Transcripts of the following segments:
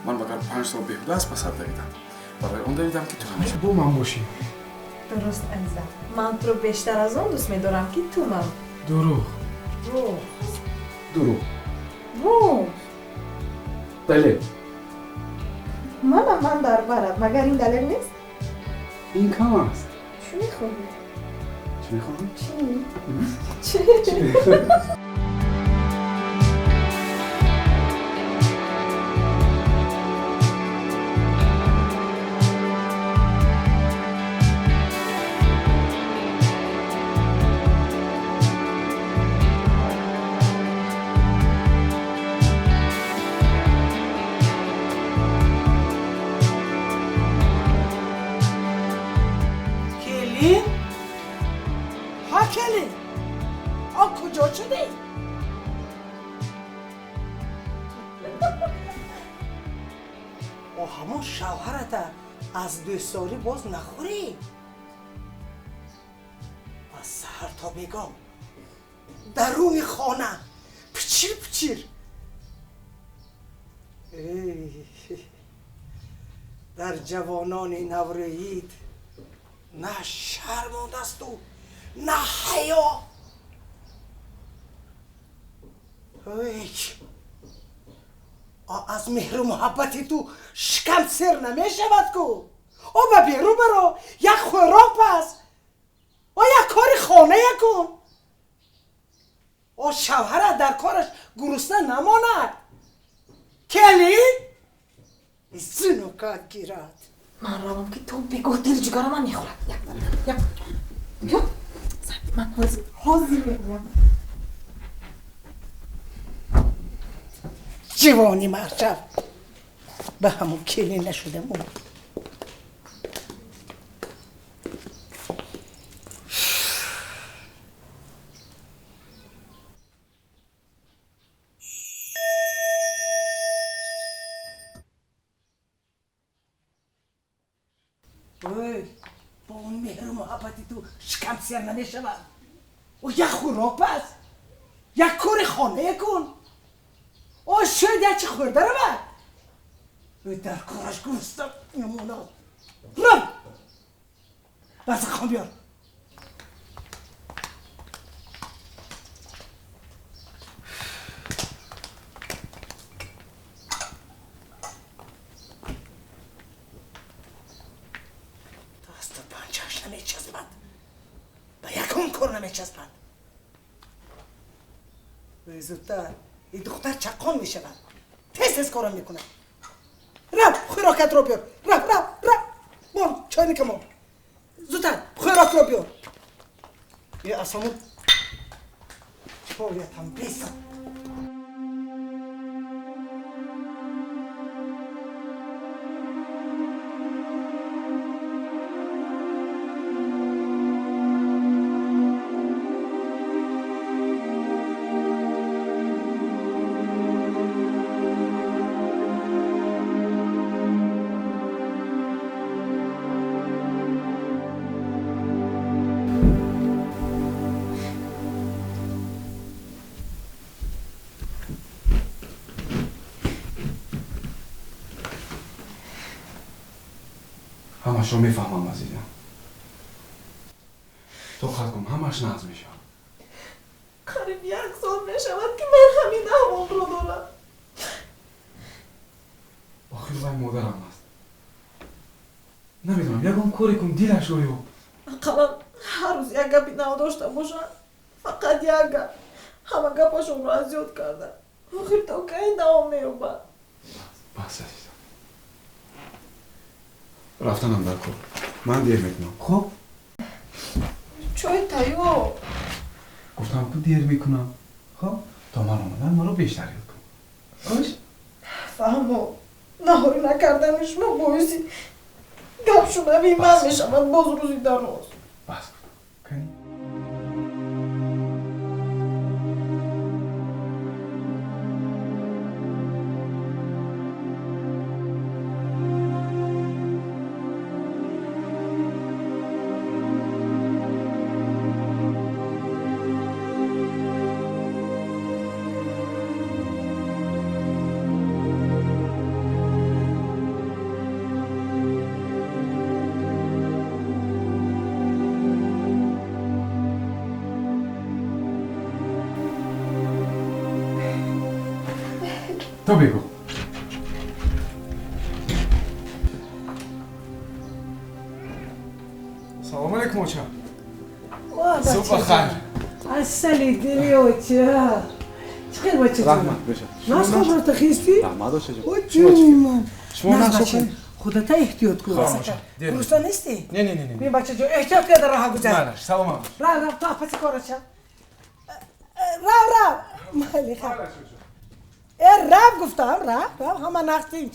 Ман магар 5 сол беҳуда аз пасат давидам? Барои он давидам, ки ту ҳамеша бо ман бошӣ. Дуруст, азизам, ман туро бештар аз он дӯст медорам, ки ту ман. Дурӯғ. Рост. Дурӯғ. Рост. Далел. Манам, ман дар барат, магар ин далел нест? Ин кам аст. Чӣ мехоҳӣ? Чӣ мехоҳам? Чӣ? Чӣ? Келин? Ҳа, келин, а куҷо шудӣ? О, ҳамон шавҳарата аз дӯстдорӣ боз нахӯрӣ? Аз саҳар то бегоҳ даруни хона пичир пичир. Эй, дар ҷавонони наврӯид на шарм мондасту, на ҳаё. Эй, аз меҳру муҳаббати ту шикам сер намешавад ку. О, ба берун баро, як хӯрок паз, о, як кори хонае кун. О, шавҳарат дар кораш гурусна намонад. Келин, зинукат гирад. Ман равам, ки то бегоҳ дилу ҷигарам ман мехӯрад. Як, як, як. Ман ҳозир, ҳозир мегӯям. Ҷивони маршав ба ҳамон келин нашудам. Ой, бо он меҳру муҳаббати ту шикам сер намешавад. О, як хӯрок паз, як кори хонае кун. О, шояд як чи хӯрда равад. Ой, дар кораш гурусна мемонад. Рав, дастархон биёр. Дасту панҷааш намечаспад, ба ягон кор намечаспад. Ой, зудтар, ин духтар чаққон мешавад, тез тез корам мекунад. Рав, хӯрокатро биёр. Рав, рав, рав, мон чойника мон. Зудтар хӯрокро биёр. Е, аз ҳамон чоятам бесам. Ҳамашро мефаҳмам, азизам. Тоқат кун, ҳамаш нағз мешавад. Қариб як сол мешавад, ки ман ҳамин аҳволро дорам. Охир вай модарам аст. Намедонам, ягон коре кун, дилашро ёб. Ақаллан ҳар рӯз як гапи нав дошта бошанд, фақат як гап. Ҳама гапашонро аз ёд карда. Охир то кай давом меёбад? Бас, азизам, рафтанам дар кор, ман дер мекунам, хуб? Чой тайёр. Гуфтам ку, дер мекунам. Хуб, то ман омадан маро бештар ёд кун, хош? Фаҳмо, наҳорӣ накардани шумо боиси гапшунавии ман мешавад боз рӯзи дароз. Бас гуфтам, кани. То бегу. Салом алейкум, оча. Субҳ бахайр. Асали дили оча. Чӣ хел бача? Раҳмат беша. Нас хабарта хисти? Раҳмат оча ҷон. Оҷуни ман. Шумо Нас нас бача. Худата эҳтиёт кун. Хоб, оча. Дер. Гурусна нестӣ? Не, не, не, не. Бин бача ҷон, эҳтиёт карда роҳа гузар. Манаш, саломат бош. Рав, рав, то паси кор оча. Рав, рав. Майли хаб. Э, рав гуфтам, рав, рав, ҳама нақс тинч.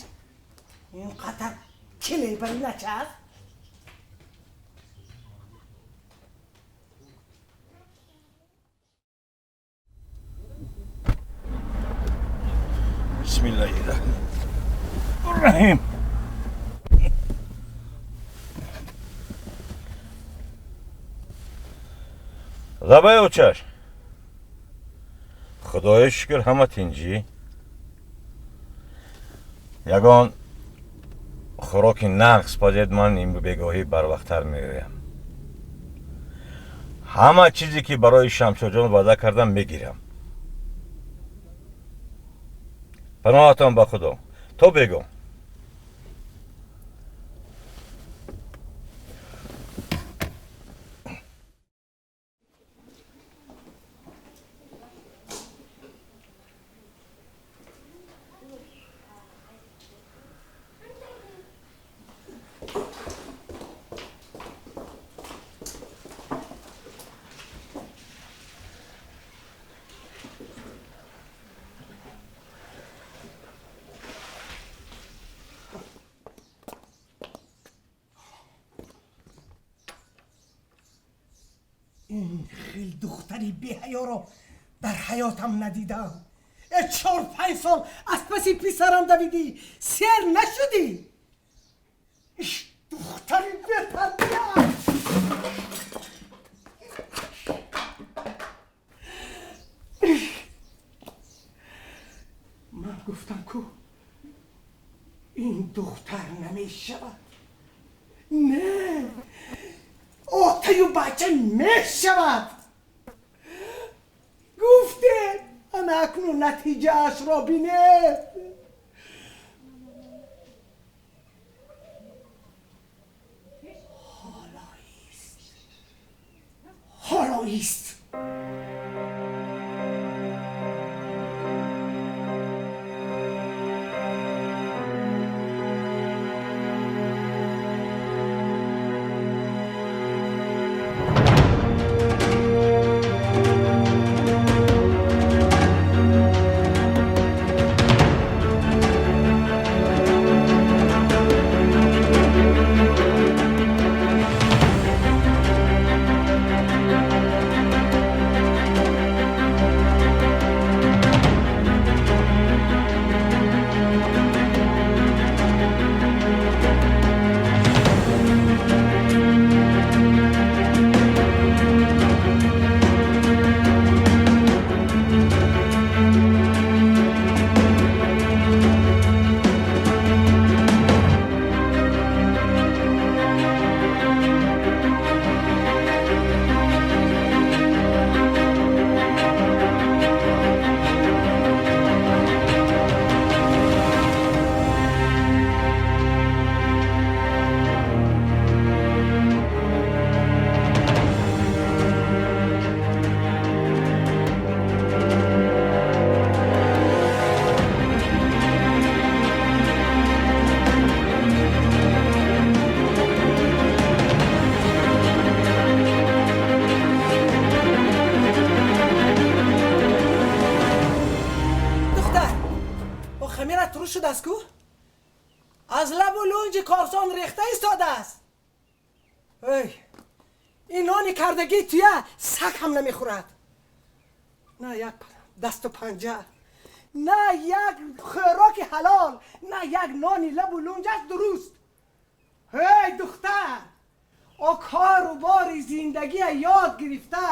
Ин қадар киле бари начаст. Бисмиллаҳир-раҳмонир-раҳим. Лабай очаш. Худоё шукр, ҳама тинҷӣ. Ягон хӯроки нақс пазед, ман ин бегоҳӣ барвақттар меоям. Ҳама чизе ки барои Шамшоҷон ваъда кардам мегирам. Паноҳатон ба Худо. То бегоҳ. Ин хел духтари беҳаёро дар ҳаётам надидам. Э, 4-5 сол аз паси писарам давидӣ, сер нашудӣ. Иш, духтари бетарбия. Ман гуфтам ку ин духтар намешавад. Не, отаю бача мешавад. Гуфте, ана акнун натиҷаашро бинед. Ҳоло ист, ҳоло ист. Шудааст ку аз лабу лунҷи корсон рехта истодааст. Эй, ин нони кардагии туя саг ҳам намехӯрад. На як дасту панҷа, на як хӯроки ҳалол, на як нони лабу лунҷаш дуруст. Эй духтар, о кору бори зиндагия ёд гирифта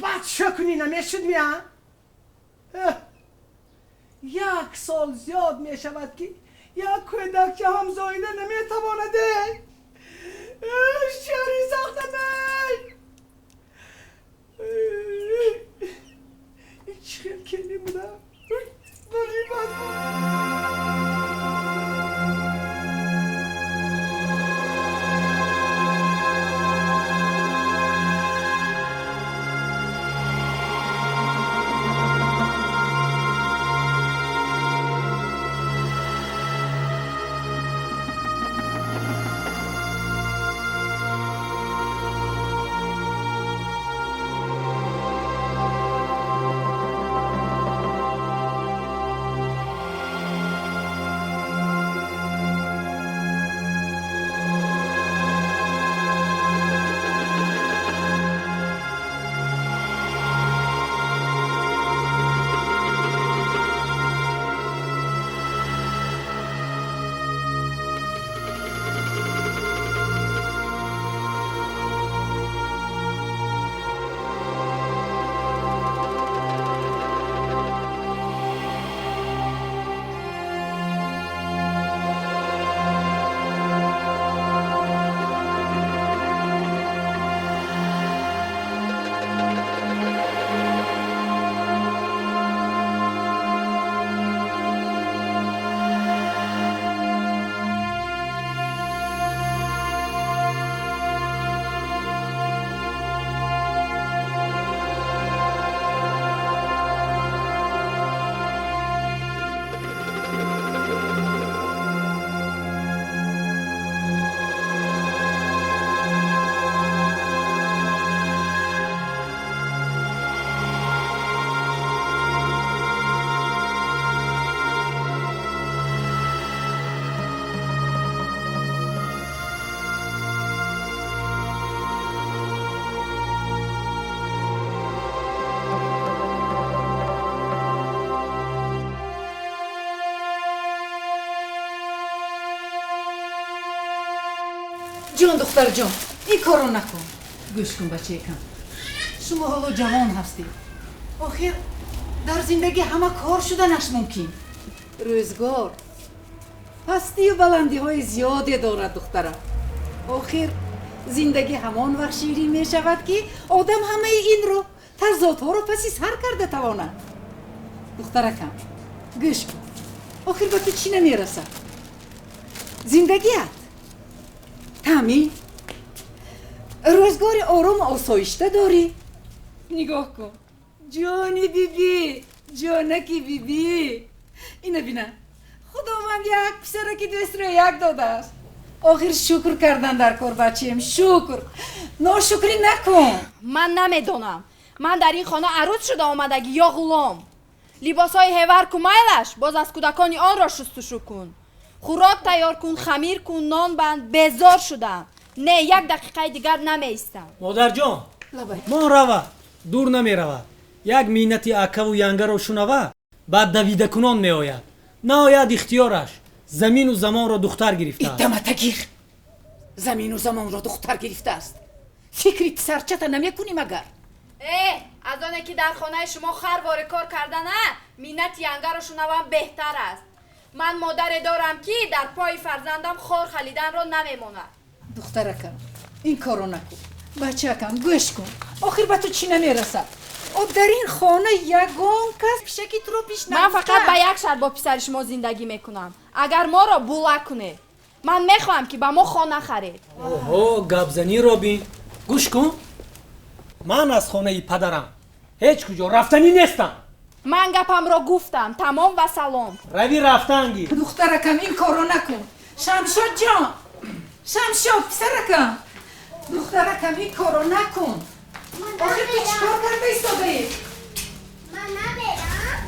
бад шо кунӣ намешуд мия? Як сол зиёд мешавад ки як кӯдакча ҳам зоида наметавонад. Шари сохтамей. Чӣ хел келин будам. Вале бадбахт. Ҷон, духтарҷон, ин корро накун. Гӯш кун, бачаекам, шумо ҳоло ҷавон ҳастед. Охир дар зиндагӣ ҳама кор шуданаш мумкин. Рӯзгор пастию баландиҳои зиёде дорад, духтарам. Охир зиндагӣ ҳамон вақт ширин мешавад, ки одам ҳамаи инро, тазодҳоро паси сар карда тавонад. Духтаракам, гӯш кун, охир ба ту чӣ намерасад? Зиндагиат таъмин, рӯзгори орому осоишта дорӣ. Нигоҳ кун, ҷони бибӣ, ҷонаки бибӣ, ина бина, худованд як писараки дӯстро як додааст. Охир шукр кардан дар кор, бачаем, шукр. Ношукрӣ накун. Ман намедонам, ман дар ин хона арӯс шуда омадагӣ ё ғулом. Либосҳои ҳевар кумайлаш, боз аз кӯдакони онро шустушу кун, хӯрок тайёр кун, хамир кун, нон банд. Безор шудам. Не, як дақиқаи дигар намеистам. Модарҷон, мон равад, дур намеравад. Як миннати акаву янгаро шунава, баъд давидакунон меояд. Наояд, ихтиёраш. Замину замонро духтар гирифтааст. Иддаматагир, замину замонро духтар гирифтааст. Фикри писарчата намекунӣ магар? Э, аз оне ки дар хонаи шумо харвори кор кардана, миннати янгаро шунавам беҳтар аст. Ман модаре дорам, ки дар пои фарзандам хор халиданро намемонад. Духтаракам, ин корро накун. Бачаакам, гӯш кун, охир ба ту чӣ намерасад? О, дар ин хона ягон кас пишаки туро пиш Ман фақат ба як шарт бо писари шумо зиндагӣ мекунам: агар моро була кунед. Ман мехоҳам, ки ба мо хона харед. Оҳо, гапзаниро бин. Гӯш кун, ман аз хонаи падарам ҳеҷ куҷо рафтанӣ нестам. Ман гапамро гуфтам, тамом ва салом. Рави, рафтанги. Духтаракам, ин корро накун. Шамшод ҷон, Шамшод писаракам, духтаракам, ин корро накун. Охир ту чӣ кор карда истодаӣ? Ман намерам.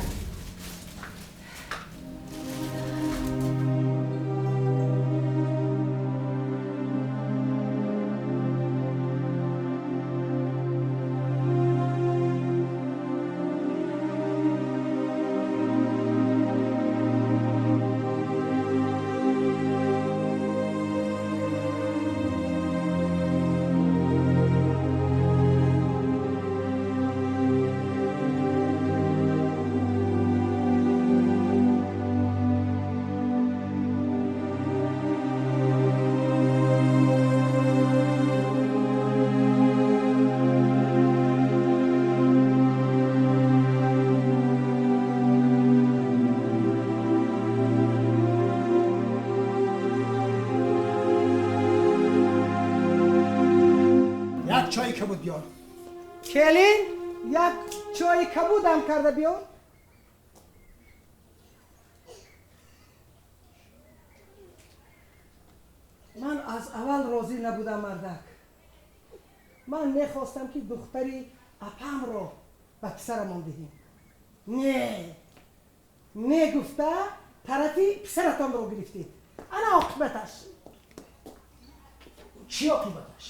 Як чойи кабуд биёр. Келин, як чойи кабудам карда биёр. Ман аз аввал розӣ набудам, мардак. Ман мехостам, ки духтари апамро ба писарамон диҳем. Не, не гуфта тарафи писаратонро гирифтед. Ана оқибаташ. Чӣ оқибаташ?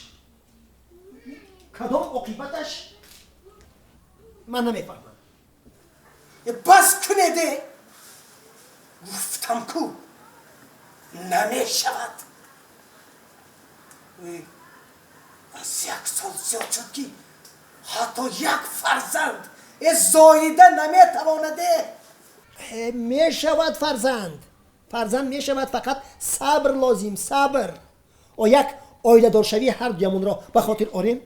Кадом оқибаташ? Ман намефаҳмам. Бас кунеде! Гуфтам ку, намешавад. Аз як сол зиёд шуд, ки ҳатто як фарзанд зоида наметавонаде. Мешавад фарзанд. Фарзанд мешавад, фақат сабр лозим, сабр. О як оиладоршавии ҳар дуямонро ба хотир орем.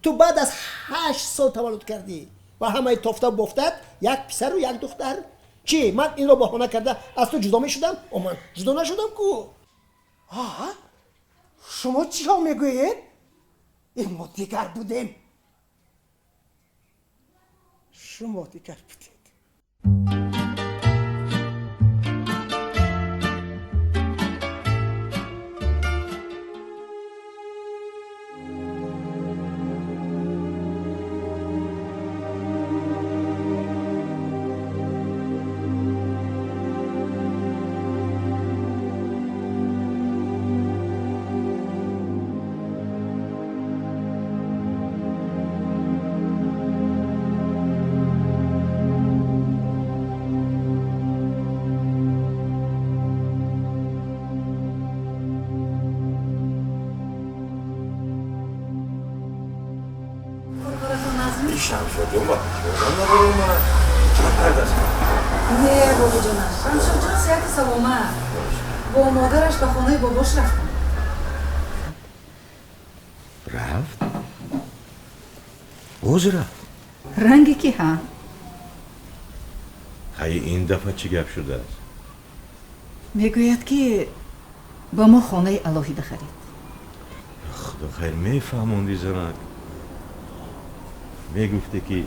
Ту баъд аз 8 сол таваллуд кардӣ ва ҳамаи тофта бофтат як писару як духтар. Чӣ, ман инро баҳона карда аз ту ҷудо мешудам? О, ман ҷудо нашудам ку. Шумо чиҳо мегӯед? Мо дигар будем. Шумо дигар будед. Не, бобоҷонам, Шамшодҷон сеҳати саломат. Бо модараш ба хонаи бобош рафтам. Рафт? Боз рафт? Ранге ки ҳа. Ҳай, ин дафъа чӣ гап шудааст? Мегӯяд, ки ба мо хонаи алоҳида харид. Худо хайр, мефаҳмонди занак. Мегуфте, ки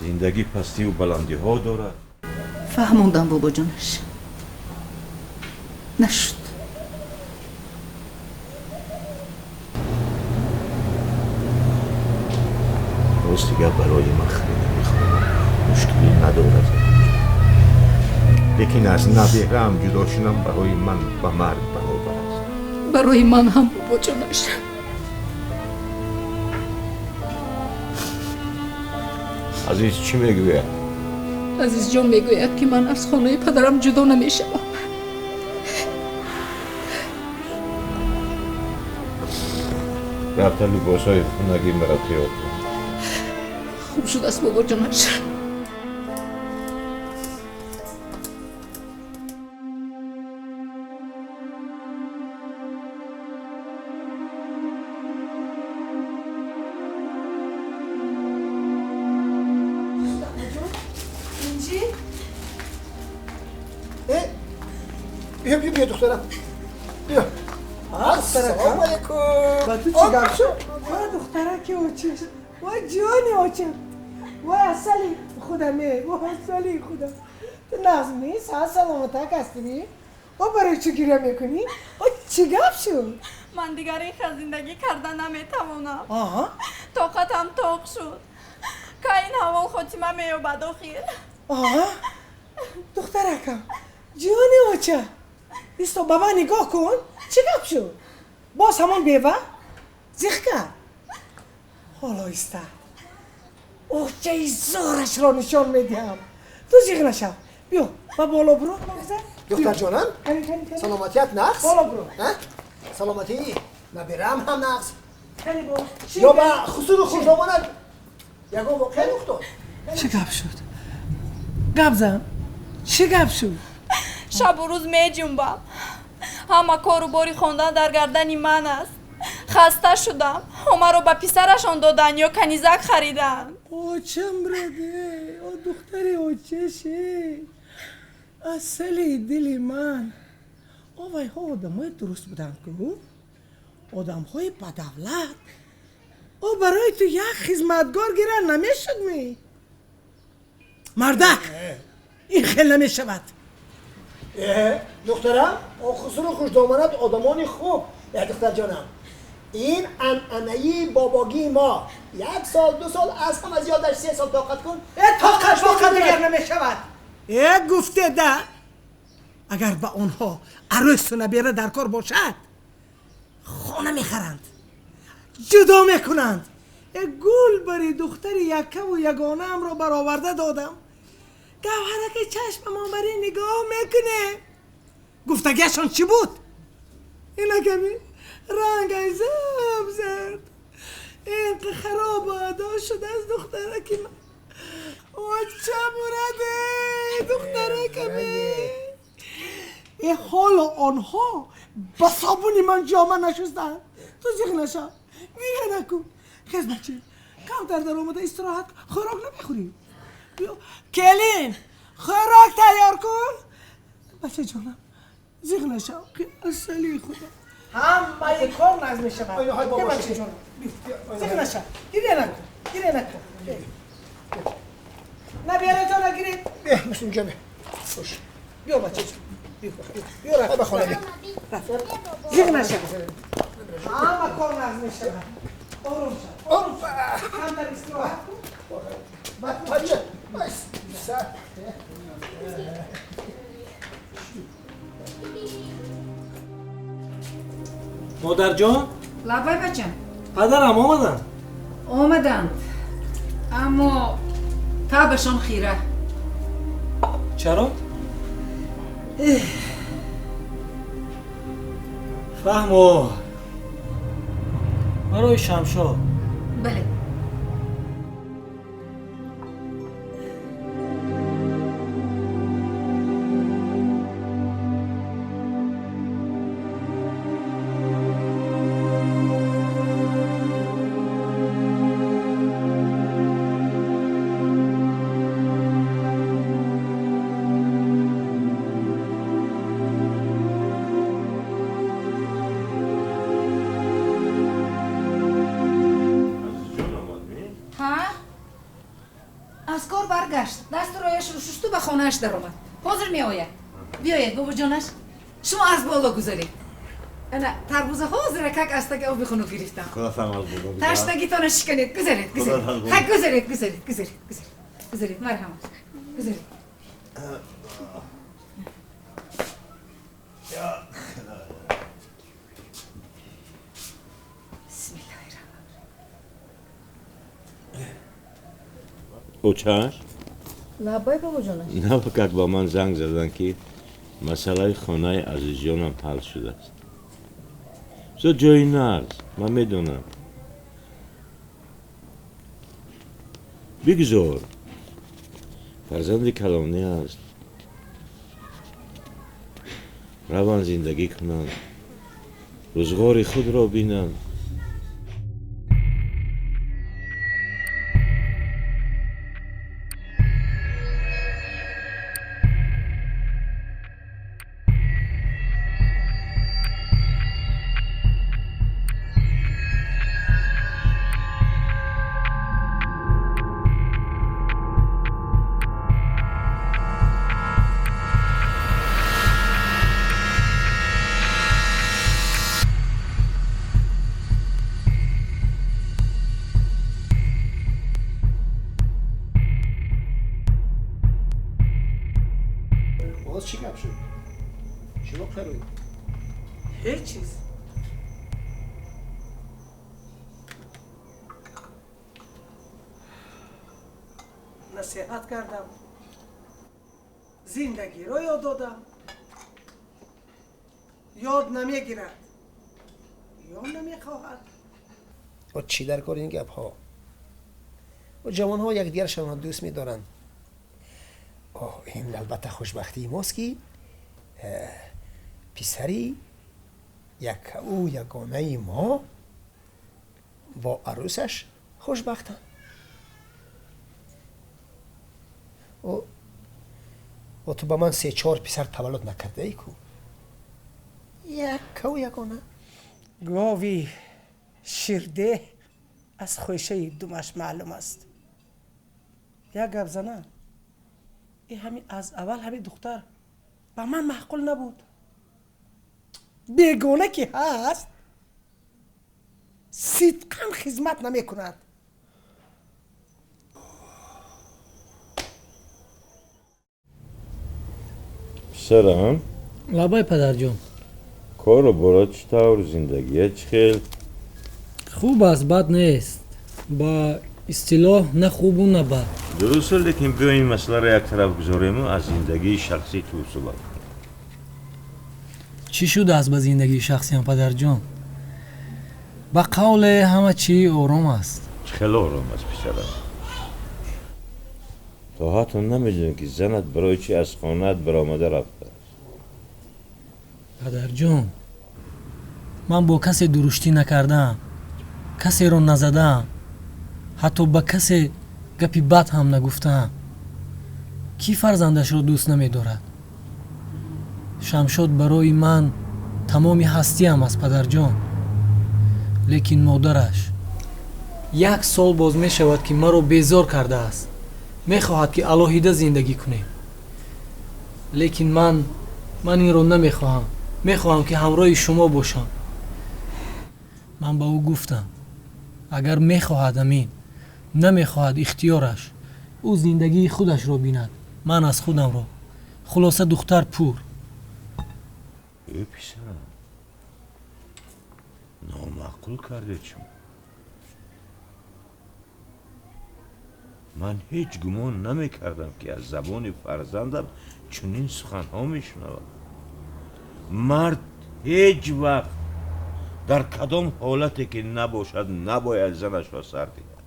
зиндагӣ пастиву баландиҳо дорад. Фаҳмондам, бобоҷонаш. Нашуд. Рости гап, барои ман харидани хона мушкилӣ надорад. Лекин аз набераам ҷудо шудан барои ман ба марг баробар аст. Барои ман ҳам, бобоҷонаш. Азиз чӣ мегӯяд? Азизҷон мегӯяд, ки ман аз хонаи падарам ҷудо намешавам. Рафта либосҳои хунагӣ маро тайёр кун. Хуб шудааст, бобоҷонаш. Бیا بیا بیا دخترم، بیا. السلام علیکم. با تو چی گپ شد؟ وا دخترک اوچش، وا جان اوچم، وا اصلی خودمه، وا اصلی خودم. تو نظم نیست؟ ها، سلامتک هستی؟ وا برای چی گریه میکنی؟ وا چی گپ شد؟ Ман дигар ин хел зиндагӣ карда наметавонам. Тоқатам тоқ шуд. Кай ин ҳавол хотима меёбад охир? Духтаракам, ҷони оча, исто, ба ман нигоҳ кун. Чӣ гап шуд? Боз ҳамон бева зиқ кард. Ҳоло иста, очаи зорашро нишон медиҳам. Ту зиқ нашав. Биё, ба боло биро. Духтарҷонам, саломатият нақс? Боло биро. Саломатӣ наберам ҳам нақс. Ё ба хусуру хушомонат ягон воқеа рух дод? Чӣ гап шуд? Гап зан, чӣ гап шуд? Шабу рӯз меҷунбам. Ҳама кору бори хондан дар гардани ман аст. Хаста шудам. Ҳомаро ба писарашон доданд ё канизак хариданд. Очам раде, о духтари очаше, асали дили ман. Овайҳо одамои дуруст буданд ку. Одамҳои бадавлат о барои ту як хизматгор гира намешуд ми? Мардак, ин хел намешавад. Духтарам, хусуру хушдоманат одамони хуб. Духтарҷонам, ин анъанаи бобогии мо. 1 сол, 2 сол, аз ҳама зиёдаш 3 сол тоқат кун. Тоқат боқат дигар намешавад. Гуфте да, агар ба онҳо арӯсу набера дар кор бошад, хона мехаранд, ҷудо мекунанд. Гул бари духтари яккаву ягонаамро бароварда додам. Гавҳараки чашмамон бари нигоҳ мекунем. Гуфтагиашон чӣ буд? Инаками рангай заб зард. Инқа харобу адо шудааст духтараки ман. Оча мураде, духтараками. Ҳоло онҳо ба собуни ман ҷома нашустанд. Ту зиқ нашав, гиря накун. Хез бача, камтар даромада истироҳат, хӯрок намехӯрӣ. Келин, хӯрок тайёр кун. Бача ҷонам, зиқ нашав, асали худо. Ҳамаи кор нағз мешавад. Бача ҷонам, зиқ нашав, гиря накун, гиря накун. Набера ҷона гиред. Инҷа бе. Биё бача ҷон. Биё рафт. Зиқ нашав. Ҳама кор нағз мешавад. Ором шав, ором шав. Камтар истироҳат кун. Бача, модарҷон? Лабай бачам. Падарам омаданд? Омаданд, аммо табашон хира. Чаро? Фаҳмо. Барои Шамшод. Бале. Шушту ба хонааш даромад. Ҳозир меояд. Биёед, бобоҷонаш. Шумо аз боло гузаред. Ана тарбуза ҳозира как аз таги оби хунук гирифтам. Худатам аз боло гузарам. Таштагитона шиканед. Гузаред, гузаред. Ха, гузаред, гузаред, гузаред, гузаред. Гузаред, марҳамат. Гузаред. Очаш? Лабай бобоҷонаш. Навакак ба ман занг заданд, ки масъалаи хонаи азизҷонам ҳал шудааст. Зо ҷои нағз, ман медонам. Бигзор. Фарзанди калонӣ аст. Раванд зиндагӣ кунанд, рӯзғори худро бинанд. Чӣ гап шуд? Чӣ воқеа рӯй? Ҳеҷ чиз. Насиҳат кардам, зиндагиро ёд додам. Ёд намегирад ё намехоҳад. Чӣ дар кор ин гапҳо? Ҷавонҳо якдигаршонро дӯст медоранд. Ин албатта хушбахтии мост, ки писари яккаву ягонаи мо бо арӯсаш хушбахтанд. Ту ба ман 3-4 писар таваллуд накардаӣ ку? Яккаву ягона. Гови ширдеҳ аз хӯшаи думаш маълум аст. Як гап зана, и ҳами аз аввал ҳами духтар ба ман маъқул набуд. Бегона ки ҳаст, сидқан хизмат намекунад. Писарам? Лабай, падарҷон. Кору боро чӣ тавр, зиндагия чӣ хел? Хуб аст, бад нест. Ба истилоҳ, на хубу на бад. Дуруст, лекин биё ин масъаларо як тараф гузорему аз зиндагии шахсии ту суҳбат кунем. Чӣ шудааст ба зиндагии шахсиям, падарҷон? Ба қавле, ҳама чӣ ором аст. Чӣ хеле ором аст, писарам? То ҳатто намедонӣ, ки занат барои чӣ аз хонаат баромада рафтааст. Падарҷон, ман бо касе дуруштӣ накардаам, касеро назадаам, ҳатто ба касе гапи бад ҳам нагуфтаам. Кӣ фарзандашро дӯст намедорад? Шамшод барои ман тамоми ҳастиам аст, падарҷон. Лекин модараш як сол боз мешавад, ки маро безор кардааст. Мехоҳад, ки алоҳида зиндагӣ кунем, лекин ман инро намехоҳам. Мехоҳам, ки ҳамроҳи шумо бошам. Ман ба ӯ гуфтам, агар мехоҳад, амин, намехоҳад, ихтиёраш. Ӯ зиндагии худашро бинад, ман аз худамро. Хулоса, духтар пур. Э, писарам, номаъқул кардед шумо. Ман ҳеҷ гумон намекардам, ки аз забони фарзандам чунин суханҳо мешунавам. Мард ҳеҷ вақт дар кадом ҳолате ки набошад, набояд занашро сар диҳад.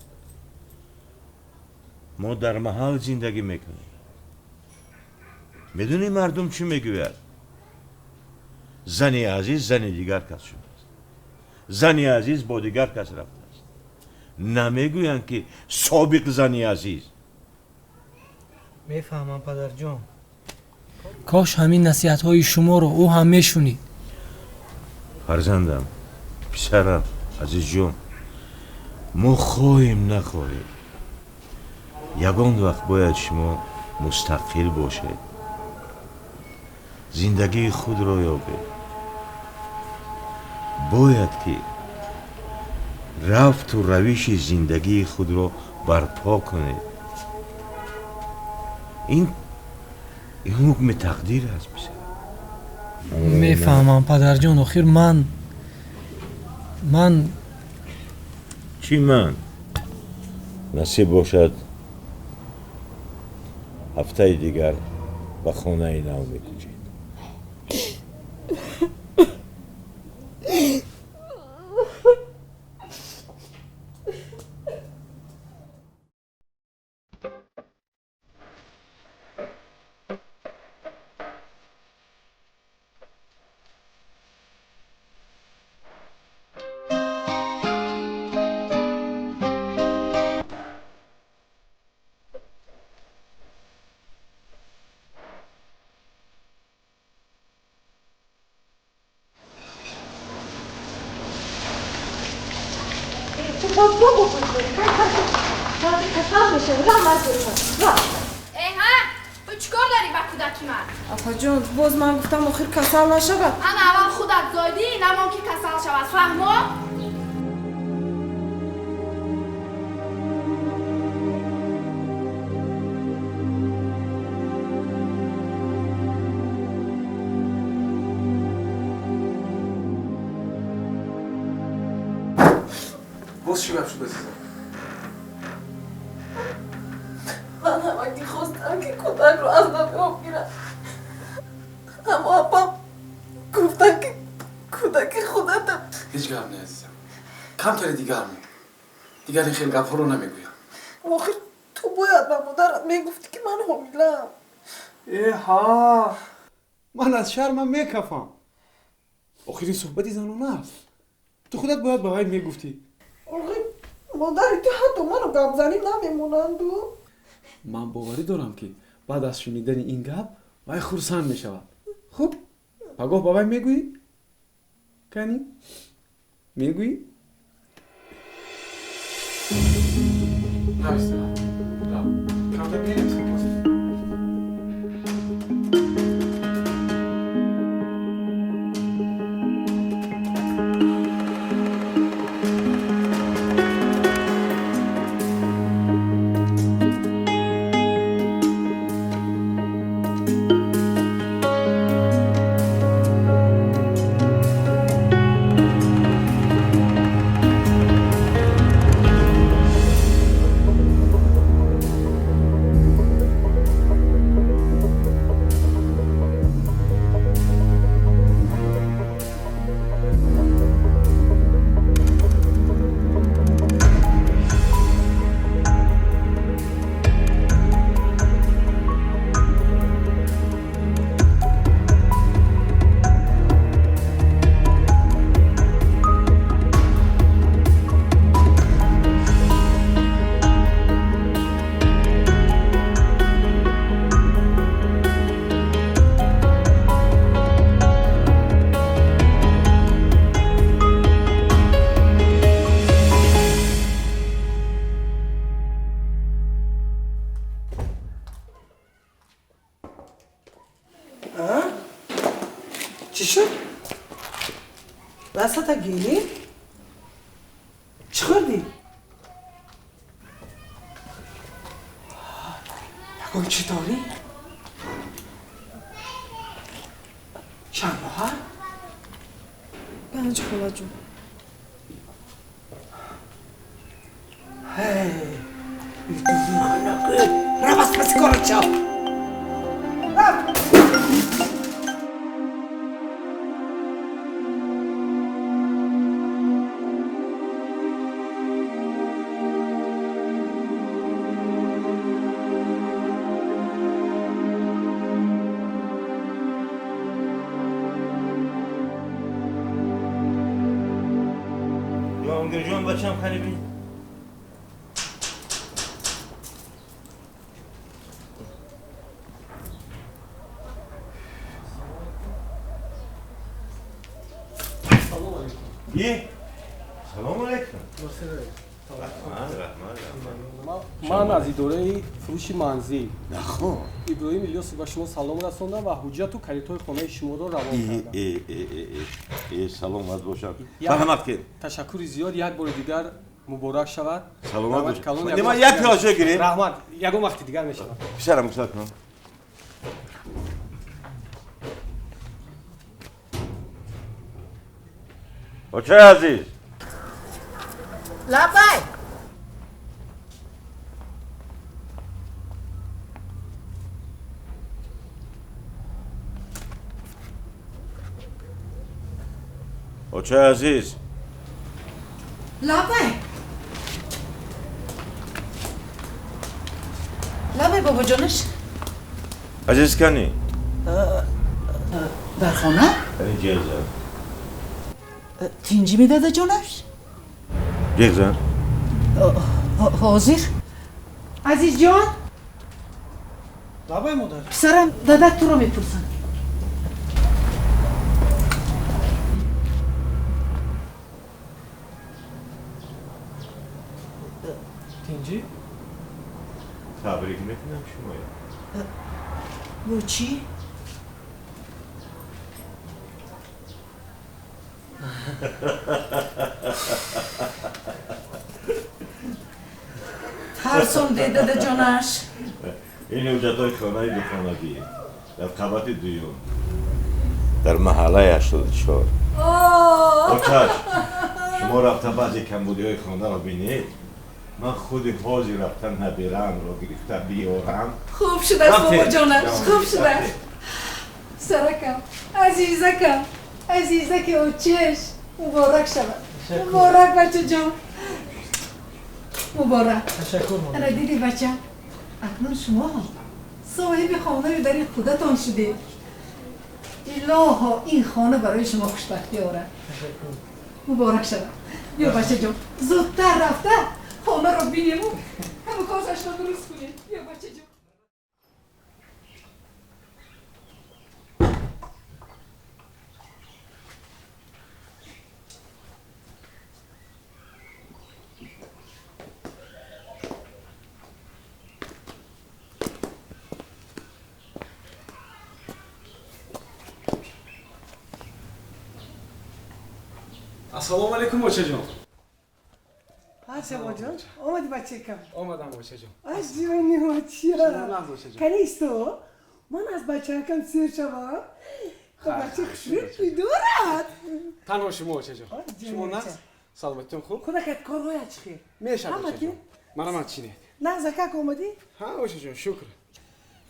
Мо дар маҳал зиндагӣ мекунем. Медонӣ, мардум чӣ мегӯяд? Зани азиз зани дигар кас шудааст, зани азиз бо дигар кас рафтааст. Намегӯянд, ки собиқ зани азиз. Мефаҳмам, падарҷон. Кош ҳамин насиҳатҳои шуморо ӯ ҳам мешунид. Фарзандам, писарам, азизҷон, мо хоҳем нахоҳем, ягон вақт бояд шумо мустақил бошед, зиндагии худро ёбед. Бояд ки рафту равиши зиндагии худро барпо кунед. Ин ҳукми тақдир аст, писар. Мефаҳмам, падарҷон. Охир ман Чӣ ман? Насиб бошад, ҳафтаи дигар ба хонаи нав мекӯчед. Эҳа, ту чӣ кор дорӣ ба кӯдаки ман? Апаҷон, боз ман гуфтам, охир касал нашавад. Ана аввал худат зойдӣ, намон ки касал шавад, фаҳмо? Боз чӣ гап шуд, азизам? Ман ҳамагӣ хостам, ки кӯдакро аз лаби об гирам, аммо апам гуфтанд, ки кӯдаки худатам. Ҳеҷ гап не, азизам, камтаре дигар мо дигар ин хел гапҳоро намегӯям. Охир ту бояд ба модарат мегуфтӣ, ки ман ҳомилаам. Эҳа, ман аз шармам мекафам. Охир ин суҳбати занона аст. Ту худат бояд ба вай мегуфтӣ. Охир модари ту ҳатто маро гапзанӣ намемонанду. Ман боварӣ дорам, ки баъд аз шунидани ин гап вай хурсанд мешавад. Хуб, пагоҳ ба вай мегӯӣ. Кани? Мегӯӣ? چی شد؟ وسط گیری؟ چی خوردی؟ یکون چی داری؟ چند ماه؟ 5 خاله جون. هی رفت پس کارت شو. جان بچم خریبی. سلام علیکم. Ман аз идораи фурӯши манзил нахо Иброҳим Илёсов ба шумо салом расондам ва ҳуҷҷату калидҳои хонаи шуморо равон кардам. Саломат бошад. Марҳамат кунед. Ташаккури зиёд, як бори дигар муборак шавад. Саломат бошад. Ман як пиёлача гирем. Раҳмат, ягон вақти дигар мешавад. Писарам рухсат кунам. Очаи азиз. Лабай. Очаи азиз. Лабай. Лабай бобоҷонаш. Азиз кани? Дар хона? Ҷеза. Тинҷӣ медада ҷонаш? Ҷеза. Ҳозир. Азизҷон? Лабай модар. Писарам дадат туро мепурсанд. Тинҷӣ? Табрик мекунам шумоя. Бо чӣ? Тарсонде дадаҷонаш. Ин ҳуҷҷатҳои хонаи духонагӣ дар қабати дуюм дар маҳаллаи 84. Очаш, шумо рафта баъзе камбудиҳои хонаро бинед. Ман худи ҳозир рафта набираамро гирифта биёрам. Хуб шудааст бобоҷонаш, хуб шудааст. Саракам, азизакам, азизаки очеш, муборак шавад. Муборак бачаҷон. Муборак. Ташаккур модар. Ана диди бача, акнун шумо соҳиби хонаю дари худатон шудед. Илоҳо ин хона барои шумо хушбахтӣ орад. Ташаккур. Муборак шавад. Биё бачаҷон, зудтар рафта хонаро бинему ҳама косашро дуруст кунем. Биё бачаҷон. Ассалому алайкум, очаҷон. Ҷаводҷон, омади, бачакам? Омадам, очаҷон. Ай, ҷони оча, канисто, ман аз бачакам сер шавам. Бача хушрӯй дорад. Танҳо шумо, очаҷон. Шумо нағз, саломатитон хуб? Худакат, корҳоят чӣ хел? Мешавад, очаҷон, марамат чинед. Нағз, акак, омадӣ? Ҳа, очаҷон, шукр.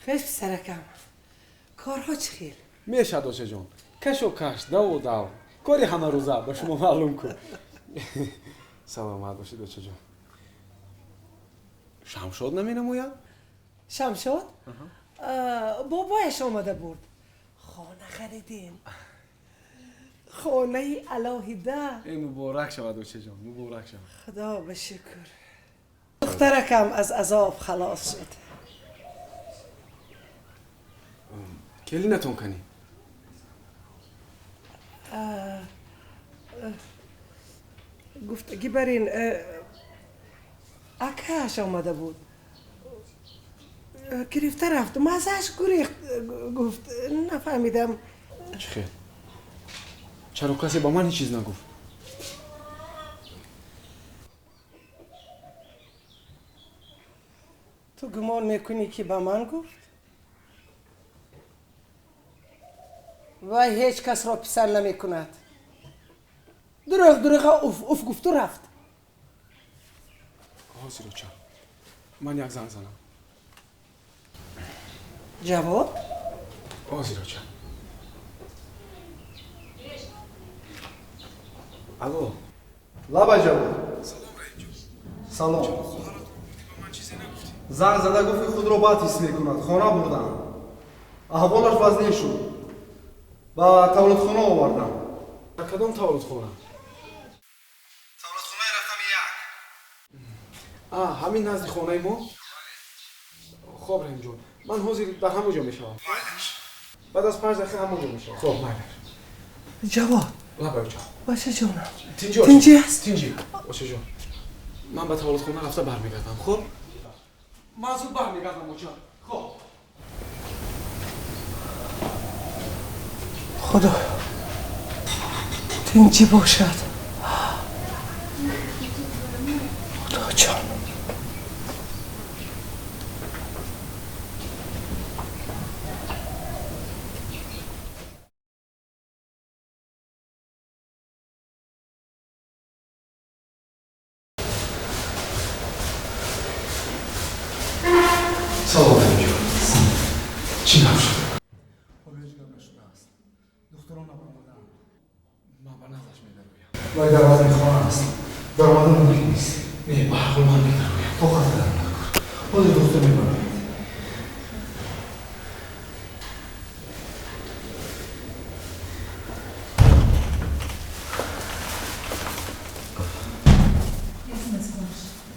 Хеш, писаракам, корҳо чӣ хел? Мешавад, очаҷон, кашу каш, даву дав, кори ҳамарӯза ба шумо маълум кун. Саломат бошед, очаҷон. Шамшод наменамояд? Шамшод бобояш омада бурд. Хона харидем, хонаи алоҳида. Э, муборак шавад, очаҷон, муборак шавад. Худо ба шукр, духтаракам аз азоб халос шуд. Келинатон канӣ? Гуфтагӣ бар ин, акааш омада буд, гирифта рафт, маззааш гурехт, гуфт, нафаҳмидам. Чӣ хел? Чаро касе ба ман ҳеҷ чиз нагуфт? Ту гумон мекунӣ, ки ба ман гуфт? Вай ҳеҷ касро писанд намекунад. Дурӯғ дурӯға уф уф гуфту рафт. Ҳозир, оча, ман як занг занам. Ҷавод. Ҳозир, оча. Алло. Лаба, Ҷавод. Салом, Раҳимҷон. Салом. Ба ман чизе нагуфтӣ. Занг зада гуфт, ки худро бад ҳис мекунад, хона бурдам, аҳволаш вазнин шуд, ба тавлидхона овардам. Ба кадом тавлидхона? Тавлидхонаи рақами як. А, ҳамин назди хонаи мо? Хоб, Раҳимҷон, ман ҳозир дар ҳамон ҷо мешавам. Баъд аз 5 дақиқа ҳамон ҷо мешавам. Хоб, майлаш. Ҷавод. Лабай, оча. Бачаҷонам. Тинҷи. Тинҷи аст? Тинҷи, очаҷон. Ман ба тавлидхона рафта бармегардам. Хоб, ман зуд бармегардам, оча, хоб. Худо, тинҷӣ бошад. Худоҷон. Салом, Раҳимҷон. Чӣ гап шуд? Ҳоло ҳеҷ гап нашудааст, духтурон набаромадаанд. Ман ба наздаш медароям. Вай дар вазнихона аст, даромадан мумкин нест. Не, ба ҳар ҳол ман медароям. Тоқат кардан накун, ҳозир духтур мебарояд.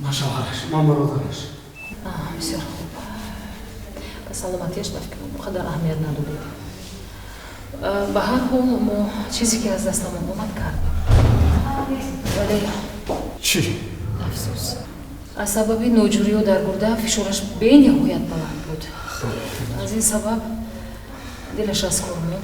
Ман шавҳараш, ман бародараш. Бисёр хуб. Ба саломатиаш, ба фикрам, он қадар аҳамият надодед. Ба ҳар ҳол, мо чизе ки аз дастамон омад, кардем, вале Чӣ? Афсӯс, аз сабаби ноҷӯриё дар гурда фишораш бениҳоят баланд буд. Аз ин сабаб дилаш аз кор монд.